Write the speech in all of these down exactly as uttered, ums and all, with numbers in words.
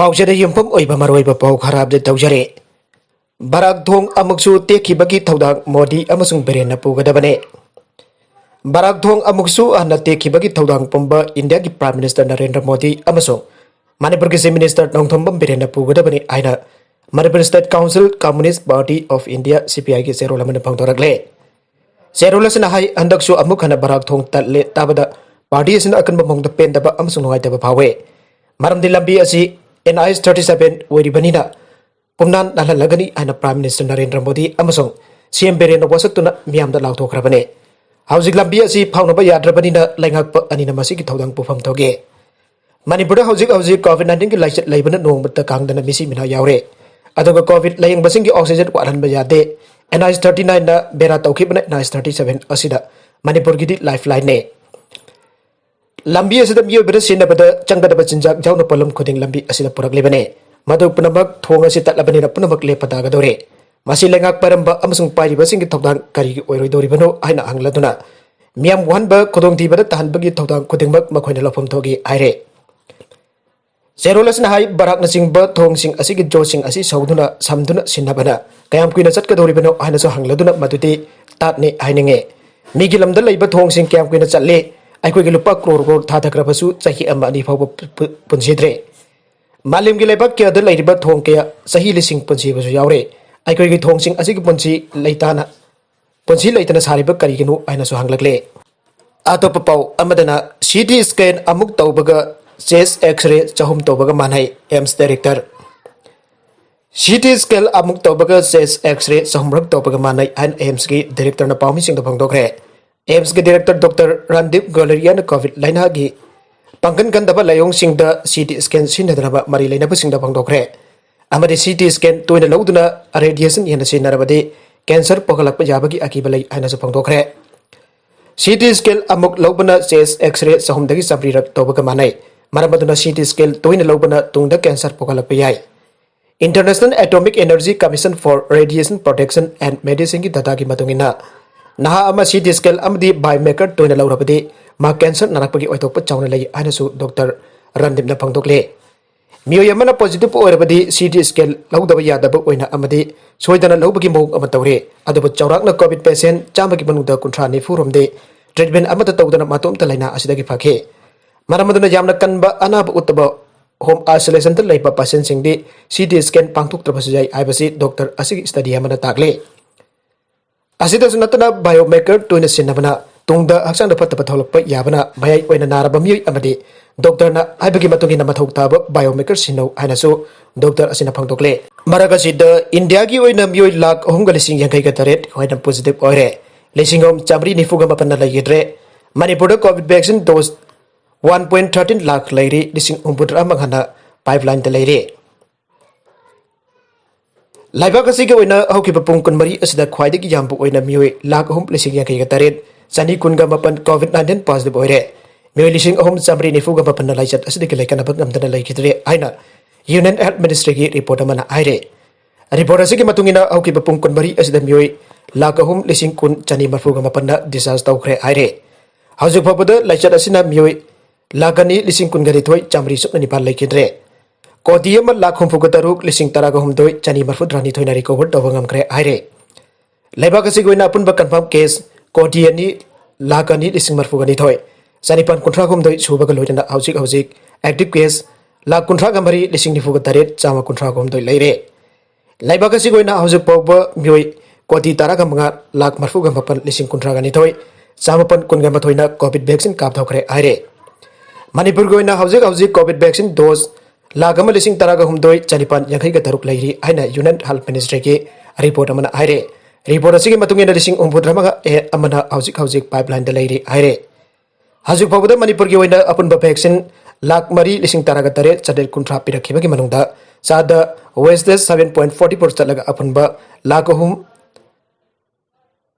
ꯄꯥꯎꯆꯦꯗ ꯌꯨꯝꯐꯝ ꯑꯣꯏꯕ ꯃꯔꯨꯑꯣꯏꯕ ꯄꯥꯎ ꯈꯔ ꯑꯞꯗꯦꯠ ꯇꯧꯖꯔꯤ꯫ ꯕꯔꯥꯛ ꯊꯣꯡ ꯑꯃꯨꯛꯁꯨ ꯇꯦꯛꯈꯤꯕꯒꯤ ꯊꯧꯗꯥꯡ ꯃꯣꯗꯤ ꯑꯃꯁꯨꯡ ꯕꯤꯔꯦꯟꯅ ꯄꯨꯒꯗꯕꯅꯤ꯫ ꯕꯔꯥꯛ ꯊꯣꯡ ꯑꯃꯨꯛꯁꯨ ꯍꯟꯅ ꯇꯦꯛꯈꯤꯕꯒꯤ ꯊꯧꯗꯥꯡ ꯄꯨꯝꯕ ꯏꯟꯗꯤꯌꯥꯒꯤ Prime Minister ꯅꯔꯦꯟꯗ꯭ꯔ ꯃꯣꯗꯤ ꯑꯃꯁꯨꯡ ꯃꯅꯤꯄꯨꯔꯒꯤ Chief Minister ꯅꯣꯡꯊꯣꯝꯕꯝ ꯕꯤꯔꯦꯟꯅ ꯄꯨꯒꯗꯕꯅꯤ ꯍꯥꯏꯅ Manipur State Council Communist Party of India, C P I ꯒꯤ ꯆꯦꯔꯣꯜ ꯑꯃꯅ ꯐꯣꯡꯗꯣꯔꯛꯂꯦ꯫ ꯆꯦꯔꯣꯜ ꯑꯁꯤꯅ ꯍꯥꯏ, ꯍꯟꯗꯛꯁꯨ ꯑꯃꯨꯛ ꯍꯟꯅ ꯕꯔꯥꯛ ꯊꯣꯡ ꯇꯠꯂꯦ ꯇꯥꯕꯗ ꯄꯥꯔꯇꯤ ꯑꯁꯤꯅ ꯑꯀꯟꯕ ꯃꯑꯣꯡꯗ ꯄꯦꯟꯗꯕ ꯑꯃꯁꯨꯡ ꯅꯨꯡꯉꯥꯏꯇꯕ ꯐꯥꯎꯏ꯫ ꯃꯔꯝꯗꯤ ꯂꯝꯕꯤ ꯑꯁꯤ N H thirty seven ꯑꯣꯏꯔꯤꯕꯅꯤꯅ ꯄꯨꯝꯅꯥꯟ ꯅꯥꯜꯍꯜꯂꯒꯅꯤ ꯍꯥꯏꯅ Prime Minister ꯅꯔꯦꯟꯗ꯭ꯔ ꯃꯣꯗꯤ ꯑꯃꯁꯨꯡ C M ꯕꯤꯔꯦꯟꯅ ꯋꯥꯁꯛꯇꯨꯅ ꯃꯤꯌꯥꯝꯗ ꯂꯥꯎꯊꯣꯛꯈ꯭ꯔꯕꯅꯤ꯫ ꯍꯧꯖꯤꯛ ꯂꯝꯕꯤ ꯑꯁꯤ ꯐꯥꯎꯅꯕ ꯌꯥꯗ꯭ꯔꯕꯅꯤꯅ ꯂꯩꯉꯥꯛꯄ ꯑꯅꯤꯅ ꯃꯁꯤꯒꯤ ꯊꯧꯗꯥꯡ ꯄꯨꯐꯝ ꯊꯣꯛꯏ꯫ ꯃꯅꯤꯄꯨꯔꯗ ꯍꯧꯖꯤꯛ ꯍꯧꯖꯤꯛ COVID nineteen ꯒꯤ ꯂꯥꯏꯆꯠ ꯂꯩꯕꯅ ꯅꯣꯡꯃꯇ ꯀꯥꯡꯗꯅ ꯃꯤꯁꯤ ꯃꯤꯅꯥ ꯌꯥꯎꯔꯦ꯫ ꯑꯗꯨꯒ COVID ꯂꯥꯌꯦꯡꯕꯁꯤꯡꯒꯤ oxygen ꯋꯥꯠꯍꯟꯕ ꯌꯥꯗꯦ꯫ N H thirty nine ꯅ ꯕꯦꯔꯥ ꯇꯧꯈꯤꯕꯅ N H thirty seven ꯑꯁꯤꯗ ꯃꯅꯤꯄꯨꯔꯒꯤꯗꯤ lifeline ꯅꯦ꯫ ꯂꯝꯕꯤ ꯑꯁꯤꯗ ꯃꯤꯑꯣꯏꯕꯅ ꯁꯤꯖꯤꯟꯅꯕꯗ ꯆꯪꯒꯗꯕ ꯆꯤꯟꯖꯥꯛ ꯌꯥꯎꯅ ꯄꯣꯠꯂꯝ ꯈꯨꯗꯤꯡ ꯂꯝꯕꯤ ꯑꯁꯤꯗ ꯄꯨꯔꯛꯂꯤꯕꯅꯤ꯫ ꯃꯗꯨ ꯄꯨꯝꯅꯃꯛ ꯊꯣꯡ ꯑꯁꯤ ꯇꯠꯂꯕꯅꯤꯅ ꯄꯨꯝꯅꯃꯛ ꯂꯦꯞꯄ ꯇꯥꯒꯗꯧꯔꯦ꯫ ꯃꯁꯤ ꯂꯩꯉꯥꯛ ꯄꯥꯏꯔꯝꯕ ꯑꯃꯁꯨꯡ ꯄꯥꯏꯔꯤꯕꯁꯤꯡꯒꯤ ꯊꯧꯗꯥꯡ ꯀꯔꯤꯒꯤ ꯑꯣꯏꯔꯣꯏꯗꯧꯔꯤꯕꯅꯣ ꯍꯥꯏꯅ ꯍꯪꯂꯗꯨꯅ ꯃꯤꯌꯥꯝ ꯋꯥꯍꯟꯕ, ꯈꯨꯗꯣꯡꯊꯤꯕꯗ ꯇꯥꯍꯟꯕꯒꯤ ꯊꯧꯗꯥꯡ ꯈꯨꯗꯤꯡꯃꯛ ꯃꯈꯣꯏꯅ ꯂꯧꯐꯝ ꯊꯣꯛꯏ ꯍꯥꯏꯔꯦ꯫ ꯆꯦꯔꯣꯜ ꯑꯁꯤꯅ ꯍꯥꯏ, ꯕꯔꯥꯛꯅꯆꯤꯡꯕ ꯊꯣꯡꯁꯤꯡ ꯑꯁꯤꯒꯤ ꯖꯣꯠꯁꯤꯡ ꯑꯁꯤ ꯁꯧꯗꯨꯅ ꯁꯝꯗꯨꯅ ꯁꯤꯟꯅꯕꯅ ꯀꯌꯥꯝ ꯀꯨꯏꯅ ꯆꯠꯀꯗꯧꯔꯤꯕꯅꯣ ꯍꯥꯏꯅꯁꯨ ꯍꯪꯂꯗꯨꯅ ꯃꯗꯨꯗꯤ ꯇꯥꯠꯅꯤ ꯍꯥꯏꯅꯤꯡꯉꯤ꯫ ꯃꯤꯒꯤ ꯂꯝꯗ ꯂꯩꯕ ꯊꯣꯡꯁꯤꯡ ꯀꯌꯥꯝ ꯀꯨꯏꯅ ꯆꯠꯂꯤ? ꯑꯩꯈꯣꯏꯒꯤ ꯂꯨꯄꯥ ꯀ꯭ꯔꯣꯔ ꯀ꯭ꯔꯣꯔ ꯊꯥꯗꯈ꯭ꯔꯕꯁꯨ ꯆꯍꯤ ꯑꯃ ꯑꯅꯤ ꯐꯥꯎꯕ ꯄꯨ-, ꯄꯨ-, ꯄꯨꯟꯁꯤꯗ꯭ꯔꯦ꯫ ꯃꯥꯂꯦꯝꯒꯤ ꯂꯩꯕꯥꯛ ꯀꯌꯥꯗ ꯂꯩꯔꯤꯕ ꯊꯣꯡ ꯀꯌꯥ ꯆꯍꯤ ꯂꯤꯁꯤꯡ ꯄꯨꯟꯁꯤꯕꯁꯨ ꯌꯥꯎꯔꯦ꯫ ꯑꯩꯈꯣꯏꯒꯤ ꯊꯣꯡꯁꯤꯡ ꯑꯁꯤꯒꯤ ꯄꯨꯟꯁꯤ ꯂꯩꯇꯥꯅ, ꯄꯨꯟꯁꯤ ꯂꯩꯇꯅ ꯁꯥꯔꯤꯕ ꯀꯔꯤꯒꯤꯅꯣ ꯍꯥꯏꯅꯁꯨ ꯍꯪꯂꯛꯂꯦ꯫ ꯑꯇꯣꯞꯄ ꯄꯥꯎ ꯑꯃꯗꯅ, C T scan ꯑꯃꯨꯛ ꯇꯧꯕꯒ chest X-ray ꯆꯍꯨꯝ ꯇꯧꯕꯒ ꯃꯥꯟꯅꯩ, AIIMS director꯫ C T scan ꯑꯃꯨꯛ ꯇꯧꯕꯒ chest X-ray ꯆꯍꯨꯝꯔꯛ ꯇꯧꯕꯒ ꯃꯥꯟꯅꯩ ꯍꯥꯏꯅ AIIMS ꯀꯤ director ꯅ ꯄꯥꯎꯃꯤꯁꯤꯡꯗ ꯐꯣꯡꯗꯣꯛꯈ꯭ꯔꯦ꯫ AIIMS ꯀꯤ director Doctor Randeep Guleria ꯅ COVID ꯂꯥꯏꯅꯥꯒꯤ ꯄꯥꯡꯒꯟ ꯀꯟꯗꯕ ꯂꯥꯏꯑꯣꯡꯁꯤꯡꯗ C T scan ꯁꯤꯖꯤꯟꯅꯗꯅꯕ ꯃꯔꯤ ꯂꯩꯅꯕꯁꯤꯡꯗ ꯐꯣꯡꯗꯣꯛꯈ꯭ꯔꯦ꯫ ꯑꯃꯗꯤ C T scan ꯇꯣꯏꯅ ꯂꯧꯗꯨꯅ radiation ꯍꯦꯟꯅ ꯁꯤꯖꯤꯟꯅꯔꯕꯗꯤ cancer ꯄꯣꯛꯍꯜꯂꯛꯄ ꯌꯥꯕꯒꯤ ꯑꯀꯤꯕ ꯂꯩ ꯍꯥꯏꯅꯁꯨ ꯐꯣꯡꯗꯣꯛꯈ꯭ꯔꯦ꯫ C T scan ꯑꯃꯨꯛ ꯂꯧꯕꯅ chest X-ray ꯆꯍꯨꯝꯗꯒꯤ ꯆꯥꯃꯔꯤꯔꯛ ꯇꯧꯕꯒ ꯃꯥꯟꯅꯩ꯫ ꯃꯔꯝ ꯑꯗꯨꯅ C T scan ꯇꯣꯏꯅ ꯂꯧꯕꯅ ꯇꯨꯡꯗ cancer ꯄꯣꯛꯍꯜꯂꯛꯄ ꯌꯥꯏ꯫ International Atomic Energy Commission for Radiation Protection and Medicine ꯒꯤ data ꯒꯤ ꯃꯇꯨꯡ ꯏꯟꯅ, ꯅꯍꯥ ꯑꯃ C T scan ꯑꯃꯗꯤ biomarker ꯇꯣꯏꯅ ꯂꯧꯔꯕꯗꯤ ꯃꯍꯥꯛ cancer ꯅꯥꯔꯛꯄꯒꯤ ꯑꯣꯏꯊꯣꯛꯄ ꯆꯥꯎꯅ ꯂꯩ ꯍꯥꯏꯅꯁꯨ Doctor ꯔꯟꯗꯤꯞꯅ ꯐꯣꯡꯗꯣꯛꯂꯤ꯫ ꯃꯤꯑꯣꯏ ꯑꯃꯅ positive ꯑꯣꯏꯔꯕꯗꯤ CT scan ꯂꯧꯗꯕ ꯌꯥꯗꯕ ꯑꯣꯏꯅ ꯑꯃꯗꯤ ꯁꯣꯏꯗꯅ ꯂꯧꯕꯒꯤ ꯃꯑꯣꯡ ꯑꯃ ꯇꯧꯔꯦ꯫ ꯑꯗꯨꯕꯨ ꯆꯥꯎꯔꯥꯛꯅ COVID patient ꯆꯥꯝꯃꯒꯤ ꯃꯅꯨꯡꯗ ꯀꯨꯟꯊ꯭ꯔꯥ ꯅꯤꯐꯨ ꯔꯣꯝꯗꯤ treatment ꯑꯃꯠꯇ ꯇꯧꯗꯅ ꯃꯇꯣꯝꯇ ꯂꯥꯏꯅꯥ ꯑꯁꯤꯗꯒꯤ ꯐꯈꯤ꯫ ꯃꯔꯝ ꯑꯗꯨꯅ ꯌꯥꯝꯅ ꯀꯟꯕ ꯑꯅꯥꯕ ꯎꯠꯇꯕ home isolationꯗ ꯂꯩꯕ patientꯁꯤꯡꯗꯤ CT scan ꯄꯥꯡꯊꯣꯛꯇ꯭ꯔꯕꯁꯨ ꯌꯥꯏ ꯍꯥꯏꯕꯁꯤ doctor ꯑꯁꯤꯒꯤ study ꯑꯃꯅ ꯇꯥꯛꯂꯤ꯫ ꯑꯁꯤꯗꯁꯨ ꯅꯠꯇꯅ biomarker ꯇꯣꯏꯅ ꯁꯤꯖꯤꯟꯅꯕꯅ ꯇꯨꯡꯗ ꯍꯛꯆꯥꯡꯗ ꯐꯠꯇꯕ ꯊꯣꯛꯂꯛꯄ ꯌꯥꯕꯅ ꯃꯌꯥꯏ ꯑꯣꯏꯅ ꯅꯥꯔꯕ ꯃꯤꯑꯣꯏ ꯑꯃꯗꯤ doctorꯅ ꯍꯥꯏꯕꯒꯤ ꯃꯇꯨꯡ ꯏꯟꯅ ꯃꯊꯧ ꯇꯥꯕ biomarker ꯁꯤꯖꯤꯟꯅꯧ ꯍꯥꯏꯅꯁꯨ doctor ꯑꯁꯤꯅ ꯐꯣꯡꯗꯣꯛꯂꯦ꯫ ꯃꯔꯛ ꯑꯁꯤꯗ ꯏꯟꯗꯤꯌꯥꯒꯤ ꯑꯣꯏꯅ ꯃꯤꯑꯣꯏ ꯂꯥꯈ ꯑꯍꯨꯝꯒ ꯂꯤꯁꯤꯡ ꯌꯥꯡꯈꯩꯒ ꯇꯔꯦꯠ ꯍꯦꯟꯅ positive ꯑꯣꯏꯔꯦ꯫ ꯂꯤꯁꯤꯡ ꯑꯍꯨꯝ ꯆꯥꯃꯔꯤ ꯅꯤꯐꯨꯒ ꯃꯥꯄꯟꯅ ꯂꯩꯈꯤꯗ꯭ꯔꯦ꯫ ꯃꯅꯤꯄꯨꯔꯗ COVID vaccine dose one point thirteen lakh ꯂꯩꯔꯤ, ꯂꯤꯁꯤꯡ ꯍꯨꯝꯐꯨꯇꯔꯥ ꯃꯉꯥꯅ pipelineꯗ ꯂꯩꯔꯤ꯫ ꯂꯩꯕꯥꯛ ꯑꯁꯤꯒꯤ ꯑꯣꯏꯅ ꯍꯧꯈꯤꯕ ꯄꯨꯡ ꯀꯨꯟꯃꯔꯤ ꯑꯁꯤꯗ ꯈ꯭ꯋꯥꯏꯗꯒꯤ ꯌꯥꯝꯕ ꯑꯣꯏꯅ ꯃꯤꯑꯣꯏ ꯂꯥꯈ ꯑꯍꯨꯝ ꯂꯤꯁꯤꯡ ꯌꯥꯡꯈꯩꯒ ꯇꯔꯦꯠ ꯆꯅꯤ ꯀꯨꯟꯒ ꯃꯥꯄꯟ COVID nineteen positive ꯑꯣꯏꯔꯦ꯫ ꯃꯤꯑꯣꯏ ꯂꯤꯁꯤꯡ ꯑꯍꯨꯝ ꯆꯥꯃꯔꯤ ꯅꯤꯐꯨꯒ ꯃꯥꯄꯟꯅ ꯂꯥꯏꯆꯠ ꯑꯁꯤꯗꯒꯤ ꯂꯩꯈꯠꯅꯕ ꯉꯝꯗꯅ ꯂꯩꯈꯤꯗ꯭ꯔꯦ ꯍꯥꯏꯅ Union Health Ministryꯒꯤ report ꯑꯃꯅ ꯍꯥꯏꯔꯦ꯫ Report ꯑꯁꯤꯒꯤ ꯃꯇꯨꯡ ꯏꯟꯅ ꯍꯧꯈꯤꯕ ꯄꯨꯡ ꯀꯨꯟꯃꯔꯤ ꯑꯁꯤꯗ ꯃꯤꯑꯣꯏ ꯂꯥꯈ ꯑꯍꯨꯝ ꯂꯤꯁꯤꯡ ꯀꯨꯟ ꯆꯅꯤ ꯃꯔꯤꯐꯨꯒ ꯃꯥꯄꯟꯅ discharge ꯇꯧꯈ꯭ꯔꯦ ꯍꯥꯏꯔꯦ꯫ ꯍꯧꯖꯤꯛ ꯐꯥꯎꯕꯗ ꯂꯥꯏꯆꯠ ꯑꯁꯤꯅ ꯃꯤꯑꯣꯏ ꯂꯥꯈ ꯑꯅꯤ ꯂꯤꯁꯤꯡ ꯀꯨꯟꯒ ꯅꯤꯊꯣꯏ ꯆꯥꯃꯔꯤ ꯁꯨꯞꯅ ꯅꯤꯄꯥꯟ ꯂꯩꯈꯤꯗ꯭ꯔꯦ꯫ ꯀꯣꯇꯤ ꯑꯃ ꯂꯥꯈ ꯍꯨꯝꯐꯨꯒ ꯇꯔꯨꯛ ꯂꯤꯁꯤꯡ ꯇꯔꯥꯒ ꯍꯨꯝꯗꯣꯏ ꯆꯅꯤ ꯃꯔꯤꯐꯨꯇꯔꯥꯅꯤꯊꯣꯏꯅ recover ꯇꯧꯕ ꯉꯝꯈ꯭ꯔꯦ ꯍꯥꯏꯔꯦ꯫ ꯂꯩꯕꯥꯛ ꯑꯁꯤꯒꯤ ꯑꯣꯏꯅ ꯑꯄꯨꯟꯕ confirm case ꯀꯣꯇꯤ ꯑꯅꯤ ꯂꯥꯈ ꯑꯅꯤ ꯂꯤꯁꯤꯡ ꯃꯔꯤꯐꯨꯒ ꯅꯤꯊꯣꯏ ꯆꯅꯤꯄꯥꯟ ꯀꯨꯟꯊ꯭ꯔꯥ ꯍꯨꯝꯗꯣꯏ ꯁꯨꯕꯒ ꯂꯣꯏꯅꯅ ꯍꯧꯖꯤꯛ ꯍꯧꯖꯤꯛ active case ꯂꯥꯈ ꯀꯨꯟꯊ꯭ꯔꯥꯒ ꯃꯔꯤ ꯂꯤꯁꯤꯡ ꯅꯤꯐꯨꯒ ꯇꯔꯦꯠ ꯆꯥꯝꯃ ꯀꯨꯟꯊ꯭ꯔꯥꯒ ꯍꯨꯝꯗꯣꯏ ꯂꯩꯔꯦ꯫ ꯂꯩꯕꯥꯛ ꯑꯁꯤꯒꯤ ꯑꯣꯏꯅ ꯍꯧꯖꯤꯛ ꯐꯥꯎꯕ ꯃꯤꯑꯣꯏ ꯀꯣꯇꯤ ꯇꯔꯥꯒ ꯃꯉꯥ ꯂꯥꯈ ꯃꯔꯤꯐꯨꯒ ꯃꯥꯄꯟ ꯂꯤꯁꯤꯡ ꯀꯨꯟꯊ꯭ꯔꯥꯒ ꯅꯤꯊꯣꯏ ꯆꯥꯃꯥꯄꯟ ꯀꯨꯟꯒ ꯃꯥꯊꯣꯏꯅ COVID vaccine ꯀꯥꯞꯊꯣꯛꯈ꯭ꯔꯦ ꯍꯥꯏꯔꯦ꯫ ꯃꯅꯤꯄꯨꯔꯒꯤ ꯑꯣꯏꯅ ꯍꯧꯖꯤꯛ ꯍꯧꯖꯤꯛ COVID vaccine dose ꯂꯥꯈ ꯑꯃ ꯂꯤꯁꯤꯡ ꯇꯔꯥꯒ ꯍꯨꯝꯗꯣꯏ ꯆꯅꯤꯄꯥꯟ ꯌꯥꯡꯈꯩꯒ ꯇꯔꯨꯛ ꯂꯩꯔꯤ ꯍꯥꯏꯅ Union Health Ministryꯒꯤ report ꯑꯃꯅ ꯍꯥꯏꯔꯦ꯫ Report ꯑꯁꯤꯒꯤ ꯃꯇꯨꯡ ꯏꯟꯅ ꯂꯤꯁꯤꯡ ꯍꯨꯝꯐꯨꯇꯔꯥꯃꯉꯥ ꯑꯃꯅ ꯍꯧꯖꯤꯛ ꯍꯧꯖꯤꯛ pipelineꯗ ꯂꯩꯔꯤ ꯍꯥꯏꯔꯦ꯫ ꯍꯧꯖꯤꯛ ꯐꯥꯎꯕꯗ ꯃꯅꯤꯄꯨꯔꯒꯤ ꯑꯣꯏꯅ ꯑꯄꯨꯟꯕ vaccine ꯂꯥꯈ ꯃꯔꯤ ꯂꯤꯁꯤꯡ ꯇꯔꯥꯒ ꯇꯔꯦꯠ ꯆꯥꯇ꯭ꯔꯦꯠ ꯀꯨꯟꯊ꯭ꯔꯥ ꯄꯤꯔꯛꯈꯤꯕꯒꯤ ꯃꯅꯨꯡꯗ ꯆꯥꯗ wastage seven point forty four ꯆꯠꯂꯒ ꯑꯄꯨꯟꯕ ꯂꯥꯈ ꯑꯍꯨꯝ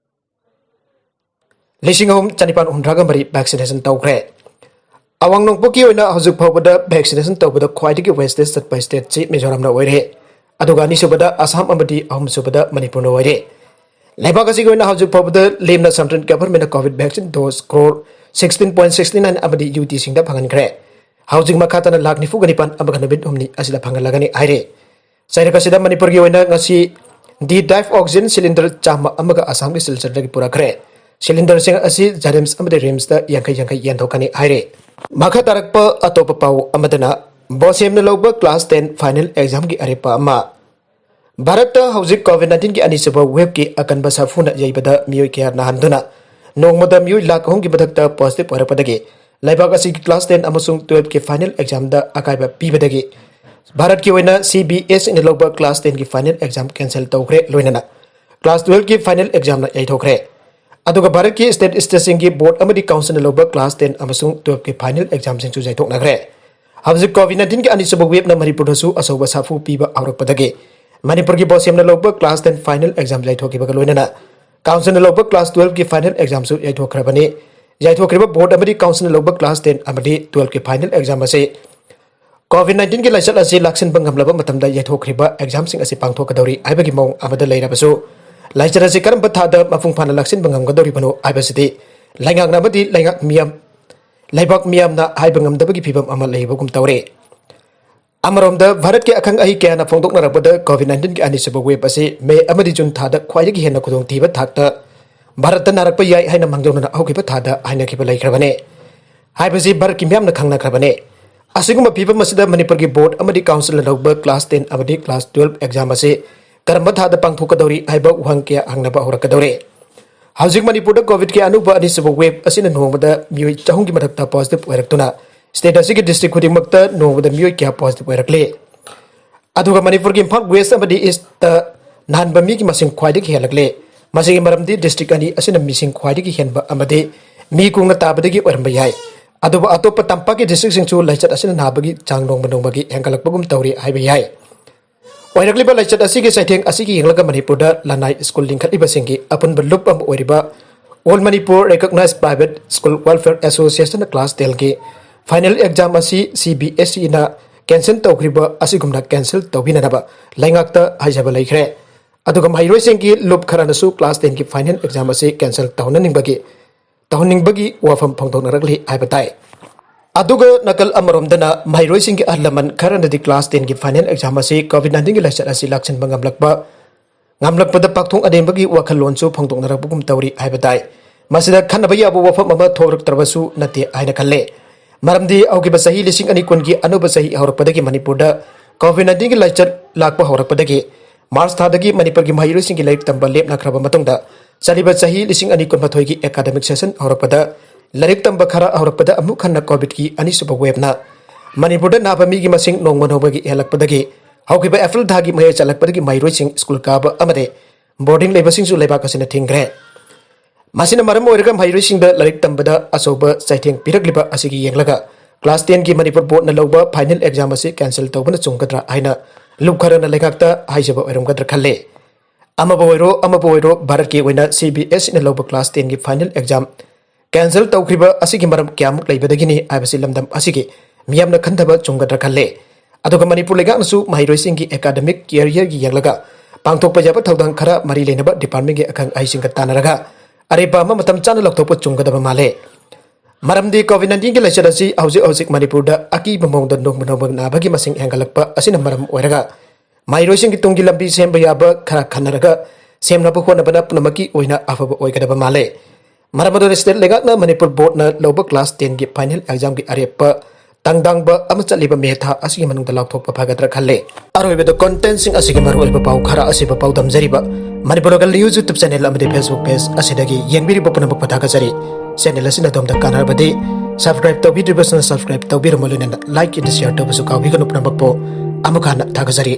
ꯂꯤꯁꯤꯡ ꯑꯍꯨꯝ ꯆꯅꯤꯄꯥꯟ ꯍꯨꯝꯗ꯭ꯔꯥꯒ ꯃꯔꯤ vaccination ꯇꯧꯈ꯭ꯔꯦ꯫ ꯑꯋꯥꯡ ꯅꯣꯡꯄꯣꯛꯀꯤ ꯑꯣꯏꯅ ꯍꯧꯖꯤꯛ ꯐꯥꯎꯕꯗ vaccination ꯇꯧꯕꯗ ꯈ꯭ꯋꯥꯏꯗꯒꯤ wastage ꯆꯠꯄ stateꯁꯤ ꯃꯤꯖꯣꯔꯥꯝꯅ ꯑꯣꯏꯔꯦ꯫ ꯑꯗꯨꯒ ꯑꯅꯤꯁꯨꯕꯗ ꯑꯁꯥꯝ ꯑꯃꯗꯤ ꯑꯍꯨꯝꯁꯨꯕꯗ ꯃꯅꯤꯄꯨꯔꯅ ꯑꯣꯏꯔꯦ꯫ ꯂꯩꯕꯥꯛ ꯑꯁꯤꯒꯤ ꯑꯣꯏꯅ ꯍꯧꯖꯤꯛ ꯐꯥꯎꯕꯗ ꯂꯦꯝꯅ central governmentꯅ COVID vaccine dose crore sixteen point sixty nine ꯑꯃꯗꯤ UTꯁꯤꯡꯗ ꯐꯪꯍꯟꯈ꯭ꯔꯦ꯫ ꯍꯧꯖꯤꯛ ꯃꯈꯥ ꯇꯥꯅ ꯂꯥꯈ ꯅꯤꯐꯨꯒ ꯅꯤꯄꯥꯟ ꯑꯃꯒ ꯅꯨꯃꯤꯠ ꯍꯨꯝꯅꯤ ꯑꯁꯤꯗ ꯐꯪꯍꯜꯂꯒꯅꯤ ꯍꯥꯏꯔꯤ꯫ ꯆꯩꯔꯛ ꯑꯁꯤꯗ ꯃꯅꯤꯄꯨꯔꯒꯤ ꯑꯣꯏꯅ ꯉꯁꯤ D type oxygen cylinder ꯆꯥꯝꯃ ꯑꯃꯒ ꯑꯁꯥꯝꯒꯤ ꯁꯤꯜꯆꯔꯗꯒꯤ ꯄꯨꯔꯛꯈ꯭ꯔꯦ꯫ ꯁꯤꯂꯤꯟꯗꯔꯁꯤꯡ ꯑꯁꯤ JNIMS ꯑꯃꯗꯤ RIMSꯇ ꯌꯥꯡꯈꯩ ꯌꯥꯡꯈꯩ ꯌꯦꯟꯊꯣꯛꯀꯅꯤ ꯍꯥꯏꯔꯤ꯫ ꯃꯈꯥ ꯇꯥꯔꯛꯄ ꯑꯇꯣꯞꯄ ꯄꯥꯎ ꯑꯃꯗꯅ, ꯕꯣꯁꯦꯝꯅ ꯂꯧꯕ class ten final examꯒꯤ ꯑꯔꯦꯞꯄ ꯑꯃ꯫ ꯚꯥꯔꯠꯇ ꯍꯧꯖꯤꯛ COVID nineteenꯒꯤ ꯑꯅꯤꯁꯨꯕ waveꯀꯤ ꯑꯀꯟꯕ ꯁꯥꯐꯨꯅ ꯌꯩꯕꯗ ꯃꯤꯑꯣꯏ ꯀꯌꯥ ꯅꯥꯍꯟꯗꯨꯅ ꯅꯣꯡꯃꯗ ꯃꯤꯑꯣꯏ ꯂꯥꯈ ꯑꯍꯨꯝꯒꯤ ꯃꯊꯛꯇ positive ꯑꯣꯏꯔꯛꯄꯗꯒꯤ ꯂꯩꯕꯥꯛ ꯑꯁꯤꯒꯤ class ten ꯑꯃꯁꯨꯡ twelveꯀꯤ final examꯗ ꯑꯀꯥꯏꯕ ꯄꯤꯕꯗꯒꯤ ꯚꯥꯔꯠꯀꯤ ꯑꯣꯏꯅ CBSEꯅ ꯂꯧꯕ class tenꯒꯤ final exam cancel ꯇꯧꯈ꯭ꯔꯦ, ꯂꯣꯏꯅꯅ class twelveꯀꯤ final examꯅ ꯌꯩꯊꯣꯛꯈ꯭ꯔꯦ꯫ ꯑꯗꯨꯒ ꯚꯥꯔꯠꯀꯤ state stateꯁꯤꯡꯒꯤ board ꯑꯃꯗꯤ councilꯅ ꯂꯧꯕ class ten ꯑꯃꯁꯨꯡ twelveꯀꯤ final examꯁꯤꯡꯁꯨ ꯌꯩꯊꯣꯛꯅꯈ꯭ꯔꯦ꯫ ꯍꯧꯖꯤꯛ COVID nineteenꯒꯤ ꯑꯅꯤꯁꯨꯕ waveꯅ ꯃꯅꯤꯄꯨꯔꯗꯁꯨ ꯑꯆꯧꯕ ꯁꯥꯐꯨ ꯄꯤꯕ ꯍꯧꯔꯛꯄꯗꯒꯤ ꯃꯅꯤꯄꯨꯔꯒꯤ ꯕꯣꯁꯦꯝꯅ ꯂꯧꯕ class ten final exam ꯌꯩꯊꯣꯛꯈꯤꯕꯒ ꯂꯣꯏꯅꯅ councilꯅ ꯂꯧꯕ class twelveꯀꯤ final examꯁꯨ ꯌꯩꯊꯣꯛꯈ꯭ꯔꯕꯅꯤ꯫ ꯌꯩꯊꯣꯛꯈ꯭ꯔꯤꯕ board ꯑꯃꯗꯤ councilꯅ ꯂꯧꯕ class ten ꯑꯃꯗꯤ twelveꯀꯤ final exam ꯑꯁꯤ COVID nineteenꯒꯤ ꯂꯥꯏꯆꯠ ꯑꯁꯤ ꯂꯥꯛꯁꯤꯟꯕ ꯉꯝꯂꯕ ꯃꯇꯝꯗ ꯌꯩꯊꯣꯛꯈ꯭ꯔꯤꯕ examꯁꯤꯡ ꯑꯁꯤ ꯄꯥꯡꯊꯣꯛꯀꯗꯧꯔꯤ ꯍꯥꯏꯕꯒꯤ ꯃꯑꯣꯡ ꯑꯃꯗ ꯂꯩꯔꯕꯁꯨ, ꯂꯥꯏꯆꯠ ꯑꯁꯤ ꯀꯔꯝꯕ ꯊꯥꯗ ꯃꯄꯨꯡ ꯐꯥꯅ ꯂꯥꯛꯁꯤꯟꯕ ꯉꯝꯒꯗꯧꯔꯤꯕꯅꯣ ꯍꯥꯏꯕꯁꯤꯗꯤ ꯂꯩꯉꯥꯛꯅ ꯑꯃꯗꯤ ꯂꯩꯉꯥꯛ ꯃꯤꯌꯥꯝ, ꯂꯩꯕꯥꯛ ꯃꯤꯌꯥꯝꯅ ꯍꯥꯏꯕ ꯉꯝꯗꯕꯒꯤ ꯐꯤꯕꯝ ꯑꯃ ꯂꯩꯕꯒꯨꯝ ꯇꯧꯔꯦ꯫ ꯑꯃꯔꯣꯝꯗ, ꯚꯥꯔꯠꯀꯤ ꯑꯈꯪ ꯑꯍꯩ ꯀꯌꯥꯅ ꯐꯣꯡꯗꯣꯛꯅꯔꯛꯄꯗ COVID nineteenꯒꯤ ꯑꯅꯤꯁꯨꯕ wave ꯑꯁꯤ May ꯑꯃꯗꯤ June ꯊꯥꯗ ꯈ꯭ꯋꯥꯏꯗꯒꯤ ꯍꯦꯟꯅ ꯈꯨꯗꯣꯡꯊꯤꯕ ꯊꯥꯛꯇ ꯚꯥꯔꯠꯇ ꯅꯥꯔꯛꯄ ꯌꯥꯏ ꯍꯥꯏꯅ ꯃꯥꯡꯖꯧꯅꯅ ꯍꯧꯈꯤꯕ ꯊꯥꯗ ꯍꯥꯏꯅꯈꯤꯕ ꯂꯩꯈ꯭ꯔꯕꯅꯤ ꯍꯥꯏꯕꯁꯤ ꯚꯥꯔꯠꯀꯤ ꯃꯤꯌꯥꯝꯅ ꯈꯪꯅꯈ꯭ꯔꯕꯅꯤ꯫ ꯑꯁꯤꯒꯨꯝꯕ ꯐꯤꯕꯝ ꯑꯁꯤꯗ ꯃꯅꯤꯄꯨꯔꯒꯤ board ꯑꯃꯗꯤ councilꯅ ꯂꯧꯕ class ten ꯑꯃꯗꯤ class twelve exam ꯑꯁꯤ ꯀꯔꯝꯕ ꯊꯥꯗ ꯄꯥꯡꯊꯣꯛꯀꯗꯧꯔꯤ ꯍꯥꯏꯕ ꯋꯥꯍꯪ ꯀꯌꯥ ꯍꯪꯅꯕ ꯍꯧꯔꯛꯀꯗꯧꯔꯤ꯫ ꯍꯧꯖꯤꯛ ꯃꯅꯤꯄꯨꯔꯗ COVIDꯀꯤ ꯑꯅꯧꯕ ꯑꯅꯤꯁꯨꯕ wave ꯑꯁꯤꯅ ꯅꯣꯡꯃꯗ ꯃꯤꯑꯣꯏ ꯆꯍꯨꯝꯒꯤ ꯃꯊꯛꯇ positive ꯑꯣꯏꯔꯛꯇꯨꯅ state ꯑꯁꯤꯒꯤ district ꯈꯨꯗꯤꯡꯃꯛꯇ ꯅꯣꯡꯃꯗ ꯃꯤꯑꯣꯏ ꯀꯌꯥ positive ꯑꯣꯏꯔꯛꯂꯤ꯫ ꯑꯗꯨꯒ ꯃꯅꯤꯄꯨꯔꯒꯤ ꯏꯝꯐꯥꯜ West ꯑꯃꯗꯤ Eastꯇ ꯅꯥꯍꯟꯕ ꯃꯤꯒꯤ ꯃꯁꯤꯡ ꯈ꯭ꯋꯥꯏꯗꯒꯤ ꯍꯦꯜꯂꯛꯂꯤ꯫ ꯃꯁꯤꯒꯤ ꯃꯔꯝꯗꯤ district ꯑꯅꯤ ꯑꯁꯤꯅ ꯃꯤꯁꯤꯡ ꯈ꯭ꯋꯥꯏꯗꯒꯤ ꯍꯦꯟꯕ ꯑꯃꯗꯤ ꯃꯤ ꯀꯨꯡꯅ ꯇꯥꯕꯗꯒꯤ ꯑꯣꯏꯔꯝꯕ ꯌꯥꯏ꯫ ꯑꯗꯨꯕꯨ ꯑꯇꯣꯞꯄ ꯇꯝꯄꯥꯛꯀꯤ districtꯁꯤꯡꯁꯨ ꯂꯥꯏꯆꯠ ꯑꯁꯤꯅ ꯅꯥꯕꯒꯤ ꯆꯥꯡ ꯅꯣꯡꯃ ꯅꯣꯡꯃꯒꯤ ꯍꯦꯟꯒꯠꯂꯛꯄꯒꯨꯝ ꯇꯧꯔꯤ ꯍꯥꯏꯕ ꯌꯥꯏ꯫ ꯑꯣꯏꯔꯛꯂꯤꯕ ꯂꯥꯏꯆꯠ ꯑꯁꯤꯒꯤ ꯆꯩꯊꯦꯡ ꯑꯁꯤꯒꯤ ꯌꯦꯡꯂꯒ ꯃꯅꯤꯄꯨꯔꯗ ꯂꯅꯥꯏ ꯁ꯭ꯀꯨꯜ ꯂꯤꯡꯈꯠꯂꯤꯕꯁꯤꯡꯒꯤ ꯑꯄꯨꯟꯕ ꯂꯨꯞ ꯑꯃ ꯑꯣꯏꯔꯤꯕ All Manipur Recognized Private School Welfare Associationꯅ class tenꯒꯤ final exam ꯑꯁꯤ CBSEꯅ cancel ꯇꯧꯈ꯭ꯔꯤꯕ ꯑꯁꯤꯒꯨꯝꯅ cancel ꯇꯧꯕꯤꯅꯅꯕ ꯂꯩꯉꯥꯛꯇ ꯍꯥꯏꯖꯕ ꯂꯩꯈ꯭ꯔꯦ꯫ ꯑꯗꯨꯒ ꯃꯍꯩꯔꯣꯏꯁꯤꯡꯒꯤ ꯂꯨꯞ ꯈꯔꯅꯁꯨ class tenꯒꯤ final exam ꯑꯁꯤ cancel ꯇꯧꯍꯟꯅꯤꯡꯕꯒꯤ, ꯇꯧꯍꯟꯅꯤꯡꯕꯒꯤ ꯋꯥꯐꯝ ꯐꯣꯡꯗꯣꯛꯅꯔꯛꯂꯤ ꯍꯥꯏꯕ ꯇꯥꯏ꯫ ꯑꯗꯨꯒ ꯅꯥꯀꯜ ꯑꯃꯔꯣꯝꯗꯅ ꯃꯍꯩꯔꯣꯏꯁꯤꯡꯒꯤ ꯑꯍꯜ ꯂꯃꯟ ꯈꯔꯅꯗꯤ class ten ꯒꯤ final exam ꯑꯁꯤ COVID nineteen ꯒꯤ ꯂꯥꯏꯆꯠ ꯑꯁꯤ ꯂꯥꯛꯁꯤꯟꯕ ꯉꯝꯂꯛꯄ, ꯉꯝꯂꯛꯄꯗ ꯄꯥꯛꯊꯣꯛ ꯑꯅꯦꯝꯕꯒꯤ ꯋꯥꯈꯜꯂꯣꯟꯁꯨ ꯐꯣꯡꯗꯣꯛꯅꯔꯛꯄꯒꯨꯝ ꯇꯧꯔꯤ ꯍꯥꯏꯕ ꯇꯥꯏ꯫ ꯃꯁꯤꯗ ꯈꯟꯅꯕ ꯌꯥꯕ ꯋꯥꯐꯝ ꯑꯃ ꯊꯣꯛꯂꯛꯇ꯭ꯔꯕꯁꯨ ꯅꯠꯇꯦ ꯍꯥꯏꯅ ꯈꯜꯂꯦ꯫ ꯃꯔꯝꯗꯤ ꯍꯧꯈꯤꯕ ꯆꯍꯤ ꯂꯤꯁꯤꯡ ꯑꯅꯤ ꯀꯨꯟꯒꯤ ꯑꯅꯧꯕ ꯆꯍꯤ ꯍꯧꯔꯛꯄꯗꯒꯤ ꯃꯅꯤꯄꯨꯔꯗ COVID nineteen ꯒꯤ ꯂꯥꯏꯆꯠ ꯂꯥꯛꯄ ꯍꯧꯔꯛꯄꯗꯒꯤ, ꯃꯥꯔꯆ ꯊꯥꯗꯒꯤ ꯃꯅꯤꯄꯨꯔꯒꯤ ꯃꯍꯩꯔꯣꯏꯁꯤꯡꯒꯤ ꯂꯥꯏꯔꯤꯛ ꯇꯝꯕ ꯂꯦꯞꯅꯈ꯭ꯔꯕ ꯃꯇꯨꯡꯗ, ꯆꯠꯂꯤꯕ ꯆꯍꯤ ꯂꯤꯁꯤꯡ ꯑꯅꯤ ꯀꯨꯟꯃꯥꯊꯣꯏꯒꯤ academic session ꯍꯧꯔꯛꯄꯗ, ꯂꯥꯏꯔꯤꯛ ꯇꯝꯕ ꯈꯔ ꯍꯧꯔꯛꯄꯗ ꯑꯃꯨꯛ ꯍꯟꯅ COVID ꯀꯤ ꯑꯅꯤꯁꯨꯕ wave ꯅ ꯃꯅꯤꯄꯨꯔꯗ ꯅꯥꯕ ꯃꯤꯒꯤ ꯃꯁꯤꯡ ꯅꯣꯡꯃ ꯅꯣꯡꯃꯒꯤ ꯍꯦꯜꯂꯛꯄꯗꯒꯤ, ꯍꯧꯈꯤꯕ ꯑꯦꯄ꯭ꯔꯤꯜ ꯊꯥꯒꯤ ꯃꯌꯥꯏ ꯆꯜꯂꯛꯄꯗꯒꯤ ꯃꯍꯩꯔꯣꯏꯁꯤꯡ ꯁ꯭ꯀꯨꯜ ꯀꯥꯕ ꯑꯃꯗꯤ ꯕꯣꯔꯗꯤꯡ ꯂꯩꯕꯁꯤꯡꯁꯨ ꯂꯩꯕꯥꯛ ꯑꯁꯤꯅ ꯊꯤꯡꯈ꯭ꯔꯦ꯫ ꯃꯁꯤꯅ ꯃꯔꯝ ꯑꯣꯏꯔꯒ ꯃꯍꯩꯔꯣꯏꯁꯤꯡꯗ ꯂꯥꯏꯔꯤꯛ ꯇꯝꯕꯗ ꯑꯆꯧꯕ ꯆꯩꯊꯦꯡ ꯄꯤꯔꯛꯂꯤꯕ ꯑꯁꯤꯒꯤ ꯌꯦꯡꯂꯒ, class ten ꯒꯤ ꯃꯅꯤꯄꯨꯔ ꯕꯣꯔꯗꯅ ꯂꯧꯕ final exam ꯑꯁꯤ cancel ꯇꯧꯕꯅ ꯆꯨꯝꯒꯗ꯭ꯔꯥ ꯍꯥꯏꯅ ꯂꯨꯞ ꯈꯔꯅ ꯂꯩꯉꯥꯛꯇ ꯍꯥꯏꯖꯕ ꯑꯣꯏꯔꯝꯒꯗ꯭ꯔꯥ ꯈꯜꯂꯦ꯫ ꯑꯃꯕꯨ ꯑꯣꯏꯔꯣ, ꯑꯃꯕꯨ ꯑꯣꯏꯔꯣ, ꯚꯥꯔꯠꯀꯤ ꯑꯣꯏꯅ CBSE ꯅ ꯂꯧꯕ class ten ꯒꯤ final exam cancel ꯇꯧꯈ꯭ꯔꯤꯕ ꯑꯁꯤꯒꯤ ꯃꯔꯝ ꯀꯌꯥꯃꯨꯛ ꯂꯩꯕꯗꯒꯤꯅꯤ ꯍꯥꯏꯕꯁꯤ ꯂꯝꯗꯝ ꯑꯁꯤꯒꯤ ꯃꯤꯌꯥꯝꯅ ꯈꯟꯊꯕ ꯆꯨꯝꯒꯗ꯭ꯔꯥ ꯈꯜꯂꯦ꯫ ꯑꯗꯨꯒ ꯃꯅꯤꯄꯨꯔ ꯂꯩꯉꯥꯛꯅꯁꯨ ꯃꯍꯩꯔꯣꯏꯁꯤꯡꯒꯤ academic career ꯒꯤ ꯌꯦꯡꯂꯒ ꯄꯥꯡꯊꯣꯛꯄ ꯌꯥꯕ ꯊꯧꯗꯥꯡ ꯈꯔ ꯃꯔꯤ ꯂꯩꯅꯕ department ꯒꯤ ꯑꯈꯪ ꯑꯍꯩꯁꯤꯡꯒ ꯇꯥꯟꯅꯔꯒ ꯑꯔꯦꯞꯄ ꯑꯃ ꯃꯇꯝ ꯆꯥꯅ ꯂꯧꯊꯣꯛꯄ ꯆꯨꯝꯒꯗꯕ ꯃꯥꯜꯂꯦ꯫ ꯃꯔꯝꯗꯤ COVID nineteen ꯒꯤ ꯂꯥꯏꯆꯠ ꯑꯁꯤ ꯍꯧꯖꯤꯛ ꯍꯧꯖꯤꯛ ꯃꯅꯤꯄꯨꯔꯗ ꯑꯀꯤꯕ ꯃꯑꯣꯡꯗ ꯅꯣꯡꯃ ꯅꯣꯡꯃꯒꯤ ꯅꯥꯕꯒꯤ ꯃꯁꯤꯡ ꯍꯦꯟꯒꯠꯂꯛꯄ ꯑꯁꯤꯅ ꯃꯔꯝ ꯑꯣꯏꯔꯒ, ꯃꯍꯩꯔꯣꯏꯁꯤꯡꯒꯤ ꯇꯨꯡꯒꯤ ꯂꯝꯕꯤ ꯁꯦꯝꯕ ꯌꯥꯕ ꯈꯔ ꯈꯟꯅꯔꯒ ꯁꯦꯝꯅꯕ ꯍꯣꯠꯅꯕꯅ ꯄꯨꯝꯅꯃꯛꯀꯤ ꯑꯣꯏꯅ ꯑꯐꯕ ꯑꯣꯏꯒꯗꯕ ꯃꯥꯜꯂꯦ꯫ ꯃꯔꯝ ꯑꯗꯨꯅ state ꯂꯩꯉꯥꯛꯅ ꯃꯅꯤꯄꯨꯔ ꯕꯣꯔꯗꯅ ꯂꯧꯕ class ten ꯒꯤ final exam ꯒꯤ ꯑꯔꯦꯞꯄ ꯇꯪꯗꯥꯡꯕ ꯑꯃ ꯆꯠꯂꯤꯕ ꯃꯦ ꯊꯥ ꯑꯁꯤꯒꯤ ꯃꯅꯨꯡꯗ ꯂꯥꯎꯊꯣꯛꯄ ꯐꯒꯗ꯭ꯔꯥ ꯈꯜꯂꯦ꯫ ꯑꯔꯣꯏꯕꯗ content ꯁꯤꯡ ꯑꯁꯤꯒꯤ ꯃꯔꯨꯑꯣꯏꯕ ꯄꯥꯎ ꯈꯔ ꯑꯁꯤꯕꯨ ꯄꯥꯎꯗꯝꯖꯔꯤꯕ Manipur Local News YouTube channel ꯑꯃꯗꯤ Facebook page ꯑꯁꯤꯗꯒꯤ ꯌꯦꯡꯕꯤꯔꯤꯕ ꯄꯨꯝꯅꯃꯛꯄꯨ ꯊꯥꯒꯠꯆꯔꯤ꯫ Channel ꯑꯁꯤꯅ ꯑꯗꯣꯝꯗ ꯀꯥꯟꯅꯔꯕꯗꯤ subscribe ꯇꯧꯕꯤꯗ꯭ꯔꯤꯕꯁꯤꯡꯅ subscribe ꯇꯧꯕꯤꯔꯝꯃꯨ, ꯂꯣꯏꯅꯅ like ꯑꯃꯗꯤ share ꯇꯧꯕꯁꯨ ꯀꯥꯎꯕꯤꯒꯅꯨ꯫ ꯄꯨꯝꯅꯃꯛꯄꯨ ꯑꯃꯨꯛ ꯍꯟꯅ ꯊꯥꯒꯠꯆꯔꯤ꯫